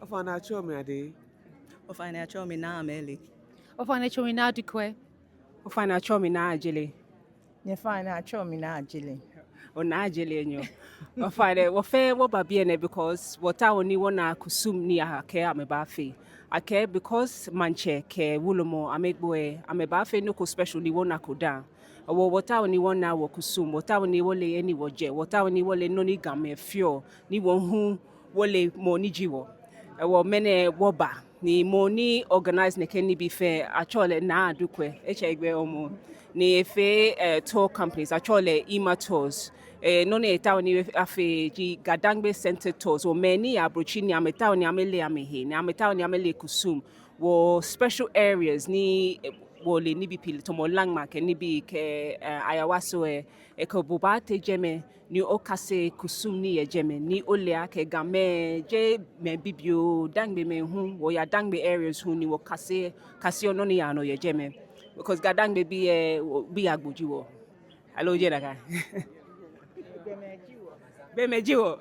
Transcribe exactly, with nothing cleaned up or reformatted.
Ofainɛ atsɛɔ mi Adei. Ofainɛ atsɛɔ mi Naa Amele. Ofainɛ atsɛɔ mi Naa Dukwɛ. Ofainɛ atsɛɔ mi Naa Ajele. Nyɛfainɛ atsɛɔ mi Naa Ajele. Onaa Ajele enyɔ. Ofainɛ, wɔfɛɛ wɔba biɛ nɛɛ because wɔtaoɔ ni wɔna kusum ni akɛɛ amɛbaafee. Akɛɛ because maŋtsɛ kɛ wulɔmɔ amɛgboɛ, amɛbaafee nɔ ko special ni wɔnako dã. Wɔ, wɔtaoɔ ni wɔna wɔkusum, wɔtaoɔ ni wɔle he ni wɔjɛ, wɔtaoɔ ni wɔle nɔ ni Gamɛi feɔ, ni wɔ hu wɔle mɔ ni ji wɔ. Wɔ ŋmɛnɛ wɔba, ni mɔ ni organize nɛkɛ nibii fɛɛ, atsɛɔ lɛ Naa Adukwɛ, etsɛ egbɛi Omo. Ni efee eh, tour companies, atsɛɔ lɛ Ima Tours. Eh, nɔ ni etaoɔ ni afee ji Gadangme Centered Tours. Wɔ mɛi ni yɛ ablotsiri ni amɛtaoɔ ni amɛle amɛhe, ni amɛtaoɔ ni amɛle kusum. Wɔ special areas ni eh, wɔle nibii pii tamɔ Langma kɛ nibii kɛ eh, Ayawaso eh, ekɛ bo baatee jɛmɛ ni okase kusum ni yɔɔ jɛmɛ ni ole akɛ Gamɛi jeee mɛi bibioo, Dangme mɛi hu, wɔya Dangme areas hu ni wɔkase kaseɔ nɔ ni yaa nɔ yɛ jɛmɛ. Because Gadangme bii eh, bii agbo ji wɔ. Aloo jeee nakai? Gbɔmɛi ji wɔ.